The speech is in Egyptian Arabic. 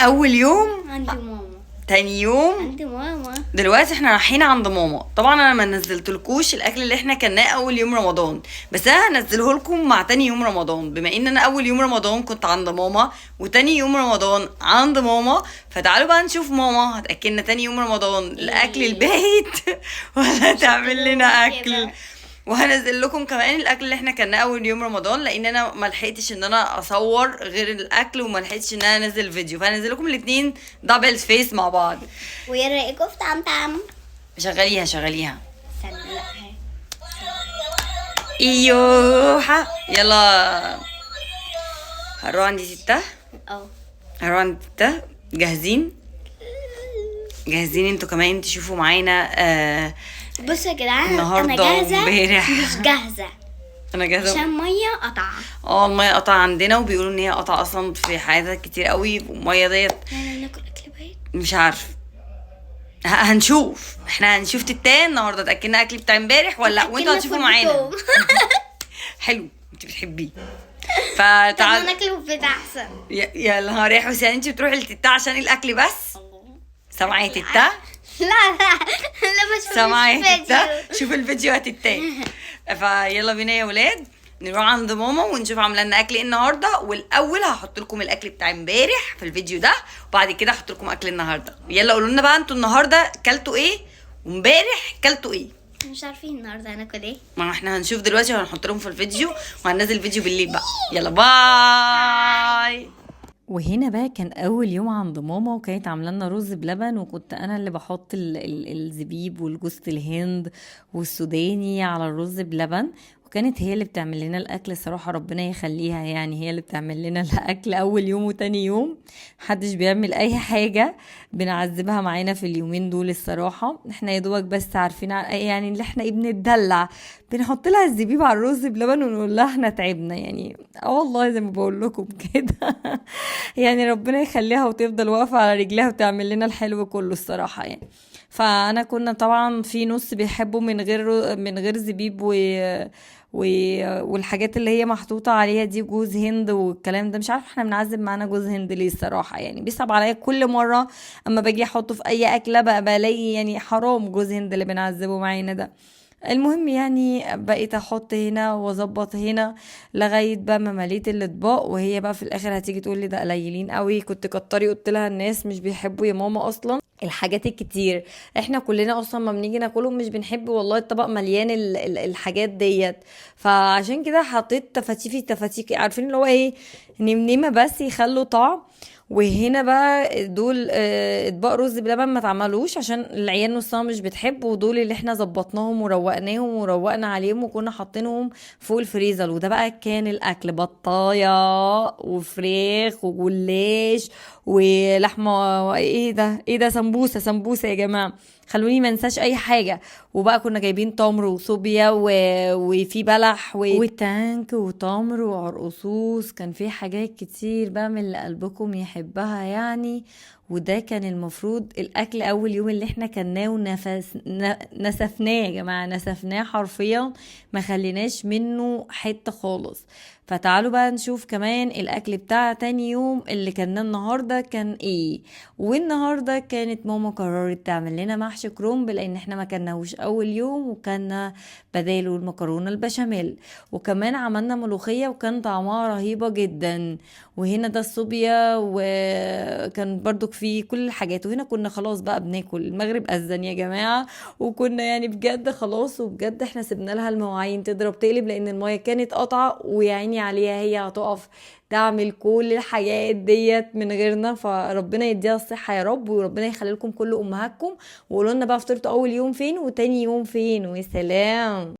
اول يوم عند ماما. تاني يوم عند ماما. دلوقتي احنا رايحين عند ماما. طبعا انا ما نزلتلكوش الاكل اللي احنا كلناه اول يوم رمضان، بس انا هنزله لكم مع تاني يوم رمضان، بما ان انا اول يوم رمضان كنت عند ماما وتاني يوم رمضان عند ماما. فتعالوا بقى نشوف ماما هتاكلنا تاني يوم رمضان الاكل البيت ولا تعمل لنا اكل. وهنزل لكم كمان الاكل اللي احنا كلناه اول يوم رمضان، لان انا ما لحقتش ان انا اصور غير الاكل وما لحقتش ان انا انزل فيديو، فهنزل لكم الاثنين double face مع بعض. ويا رايكم في طعم طعم؟ شغليها شغليها. استنى، لا. ايوه يلا هنروح عند تيتا. اه هنروح عند تيتا. جاهزين؟ جاهزين انتوا كمان تشوفوا معانا؟ بصوا يا جدعان، انا النهارده جاهزة. وامبارح. مش جاهزة انا جاهزة عشان مية قطع. اه المية قطع عندنا، وبيقولوا ان هي قطع اصلا في حاجات كتير قوي، والمية ديت يعني ناكل اكل بايت. مش عارف، هنشوف، احنا هنشوف تتان النهارده تاكلنا اكل بتاع امبارح ولا لا، وانتوا هتشوفوا معانا. حلو، انت بتحبيه. طب فتعال ناكله في بيت احسن. يا نهار يا حسين، انت بتروحي لتتا عشان الاكل بس؟ سامعه يا تتا؟ لا لا لا، مش سامعه يا تتا؟ فيديو. شوف الفيديو يا تتا. فيلا بينا يا ولاد نروح عند ماما ونشوف عامله لنا اكل ايه النهارده. والاول هحط لكم الاكل بتاع امبارح في الفيديو ده، وبعد كده هحط لكم اكل النهارده. يلا قولوا لنا بقى انتوا النهارده كلتوا ايه وامبارح كلتوا ايه؟ مش عارفين النهارده هناكل ايه. ما احنا هنشوف دلوقتي وهنحط لهم في الفيديو، وهننزل فيديو بالليل بقى. يلا bye. وهنا بقى كان اول يوم عند ماما، وكانت عامله لنا رز بلبن، وكنت انا اللي بحط الزبيب والجوز الهند والسوداني على الرز بلبن، وكانت هي اللي بتعمل لنا الاكل. الصراحة ربنا يخليها، يعني هي اللي بتعمل لنا الاكل اول يوم وتاني يوم، محدش بيعمل اي حاجة، بنعذبها معانا في اليومين دول الصراحة. احنا يا دوبك بس عارفين يعني اللي احنا ايه، بنتدلع، بنحط لها الزبيب على الرز بلبن ونقول لها احنا تعبنا يعني. اه والله زي ما بقول لكم كده يعني ربنا يخليها وتفضل واقفة على رجليها وتعمل لنا الحلو كله الصراحة يعني. فانا كنا طبعا في نص بيحبوا من غير زبيب والحاجات اللي هي محطوطة عليها دي، جوز هند والكلام ده، مش عارفة احنا بنعذب معانا جوز هند ليه الصراحة يعني. بيصعب عليا كل مرة اما باجي احطه في اي اكلة بقى بلاقي يعني حرام جوز هند اللي بنعذبه معانا ده. المهم يعني بقيت احط هنا واظبط هنا لغاية بقى ما مليت الاطباق، وهي بقى في الاخر هتيجي تقول لي ده قليلين قوي، كنت كتري. قلت لها الناس مش بيحبوا يا ماما اصلا الحاجات الكتير، احنا كلنا اصلا ما بنيجي ناكلهم مش بنحب والله، الطبق مليان الحاجات ديت. فعشان كده حطيت تفاتيفي تفاتيكي، عارفين اللي هو ايه، نمنمه بس يخلوا طعم. وهنا بقى دول اطباق رز بلبن ما اتعملوش عشان العيال نصها مش بتحب، ودول اللي احنا ظبطناهم وروقناهم وروقنا عليهم وكنا حاطينهم فوق الفريزر. وده بقى كان الاكل، بطايه وفراخ وجلاش ولحمه، ايه ده ايه ده، سمبوسة سمبوسة يا جماعة، خلوني ما انساش اي حاجة. وبقى كنا جايبين تمر وصوبيا وفي بلح وتانك وتمر وعرقسوس، كان في حاجات كتير بقى من اللي قلبكم يحبها يعني. وده كان المفروض الاكل اول يوم اللي احنا كلناه نسفناه يا جماعة، نسفناه حرفيا، ما خليناش منه حتة خالص. فتعالوا بقى نشوف كمان الاكل بتاع تاني يوم اللي كلناه النهارده كان ايه. والنهارده كانت ماما قررت تعمل لنا محشي كرنب لان احنا ما كلناهوش اول يوم، وكان بداله المكرونه البشاميل، وكمان عملنا ملوخية وكان طعمها رهيبة جدا. وهنا ده الصوبيا، وكان برضو فيه كل الحاجات. وهنا كنا خلاص بقى بناكل، المغرب اذن يا جماعة، وكنا يعني بجد خلاص، وبجد احنا سيبنا لها المواعين تضرب تقلب لان المايه كانت قاطعه، ويا عيني عليها هي هتقف تعمل كل الحاجات ديت من غيرنا. فربنا يديها الصحة يا رب، وربنا يخلي لكم كل امهاتكم. وقولوا لنا بقى فطرتوا اول يوم فين وتاني يوم فين، وسلام.